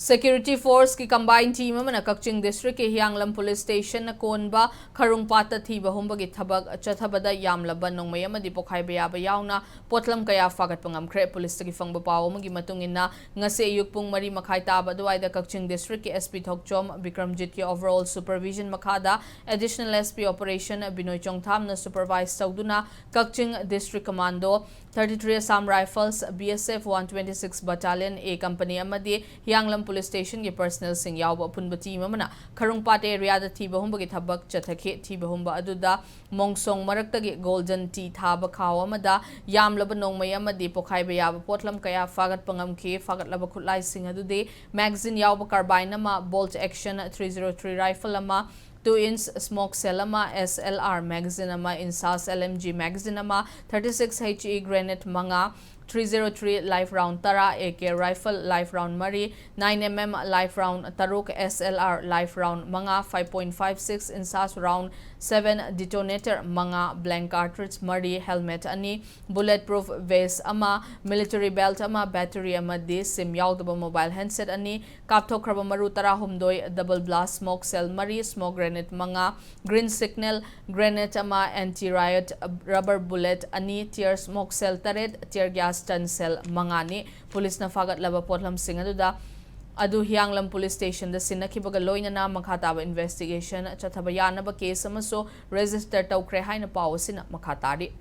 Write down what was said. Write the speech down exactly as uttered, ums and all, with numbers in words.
Security Force ꯀꯤ combined team ꯑꯃꯅ ꯀꯛꯆꯤꯡ district ꯀꯤ ꯍꯤꯌꯥꯡꯂꯝ police station ꯅ ꯀꯣꯟꯕ ꯈꯔꯨꯡꯄꯥꯠꯇ ꯊꯤꯕ ꯍꯨꯝꯕꯒꯤ ꯊꯕꯛ ꯆꯠꯊꯕꯗ ꯌꯥꯝꯂꯕ ꯅꯣꯡꯃꯩ ꯑꯃꯗꯤ ꯄꯣꯈꯥꯏꯕ ꯌꯥꯕ ꯌꯥꯎꯅ ꯄꯣꯠꯂꯝ ꯀꯌꯥ ꯐꯥꯒꯠꯄ ꯉꯝꯈ꯭ꯔꯦ꯫ Police ꯇꯒꯤ ꯐꯪꯕ ꯄꯥꯎ ꯑꯃꯒꯤ ꯃꯇꯨꯡ ꯏꯟꯅ, ꯉꯁꯤ ꯑꯌꯨꯛ ꯄꯨꯡ ꯃꯔꯤ ꯃꯈꯥꯏ ꯇꯥꯕ ꯑꯗꯨꯋꯥꯏꯗ ꯀꯛꯆꯤꯡ district ꯀꯤ S P ꯊꯣꯛꯆꯣꯝ ꯕꯤꯀ꯭ꯔꯝꯖꯤꯠ ꯀꯤ overall supervision ꯃꯈꯥꯗ Additional S P Operation ꯕꯤꯅꯣꯏ ꯆꯣꯡꯊꯥꯝꯅ supervise ꯇꯧꯗꯨꯅ ꯀꯛꯆꯤꯡ District Commando, thirty-three Assam Rifles, B S F one twenty-six Battalion A Company ꯑꯃꯗꯤ ꯍꯤꯌꯥꯡꯂꯝ Police Station ꯒꯤ personnel ꯁꯤꯡ ꯌꯥꯎꯕ ꯑꯄꯨꯟꯕ team ꯑꯃꯅ ꯈꯔꯨꯡꯄꯥꯠ area ꯗ ꯊꯤꯕ ꯍꯨꯝꯕꯒꯤ ꯊꯕꯛ ꯆꯠꯊꯈꯤ꯫ ꯊꯤꯕ ꯍꯨꯝꯕ ꯑꯗꯨꯗ ꯃꯣꯡꯁꯣꯡ ꯃꯔꯛꯇꯒꯤ Golden Tea ꯊꯥꯕ ꯈꯥꯎ ꯑꯃꯗ ꯌꯥꯝꯂꯕ ꯅꯣꯡꯃꯩ ꯑꯃꯗꯤ ꯄꯣꯈꯥꯏꯕ ꯌꯥꯕ ꯄꯣꯠꯂꯝ ꯀꯌꯥ ꯐꯥꯒꯠꯄ ꯉꯝꯈꯤ꯫ ꯐꯥꯒꯠꯂꯕ ꯈꯨꯠꯂꯥꯏꯁꯤꯡ ꯑꯗꯨꯗꯤ magazine ꯌꯥꯎꯕ carbine ꯑꯃ, bolt action three zero three rifle ꯑꯃ, two inch smoke shell ꯑꯃ, S L R magazine ꯑꯃ, INSAS L M G magazine ꯑꯃ, thirty-six H E grenade ꯃꯉꯥ, three zero three live round ꯇꯔꯥ, A K rifle live round ꯃꯔꯤ, nine M M live round ꯇꯔꯨꯛ, S L R live round ꯃꯉꯥ, five point five six INSAS round seven detonator ꯃꯉꯥ, blank cartridge ꯃꯔꯤ, helmet ꯑꯅꯤ, bullet proof vest ꯑꯃ, military belt ꯑꯃ, battery ꯑꯃꯗꯤ SIM ꯌꯥꯎꯗꯕ mobile handset ꯑꯅꯤ, ꯀꯥꯞꯊꯣꯛꯈ꯭ꯔꯕ ꯃꯔꯨ ꯇꯔꯥꯍꯨꯝꯗꯣꯏ, double blast smoke shell ꯃꯔꯤ, smoke grenade ꯃꯉꯥ, green signal grenade ꯑꯃ, anti riot rubber bullet ꯑꯅꯤ, tear smoke shell ꯇꯔꯦꯠ, tear gas stun shell ꯃꯉꯥꯅꯤ꯫ Police ꯅ ꯐꯥꯒꯠꯂꯕ ꯄꯣꯠꯂꯝꯁꯤꯡ ꯑꯗꯨꯗ, ꯑꯗꯨ ꯍꯤꯌꯥꯡꯂꯝ Police Station ꯗ ꯁꯤꯟꯅꯈꯤꯕꯒ ꯂꯣꯏꯅꯅ ꯃꯈꯥ ꯇꯥꯕ investigation ꯆꯠꯊꯕ ꯌꯥꯅꯕ case ꯑꯃꯁꯨ register ꯇꯧꯈ꯭ꯔꯦ ꯍꯥꯏꯅ ꯄꯥꯎ ꯑꯁꯤꯅ ꯃꯈꯥ ꯇꯥꯔꯤ꯫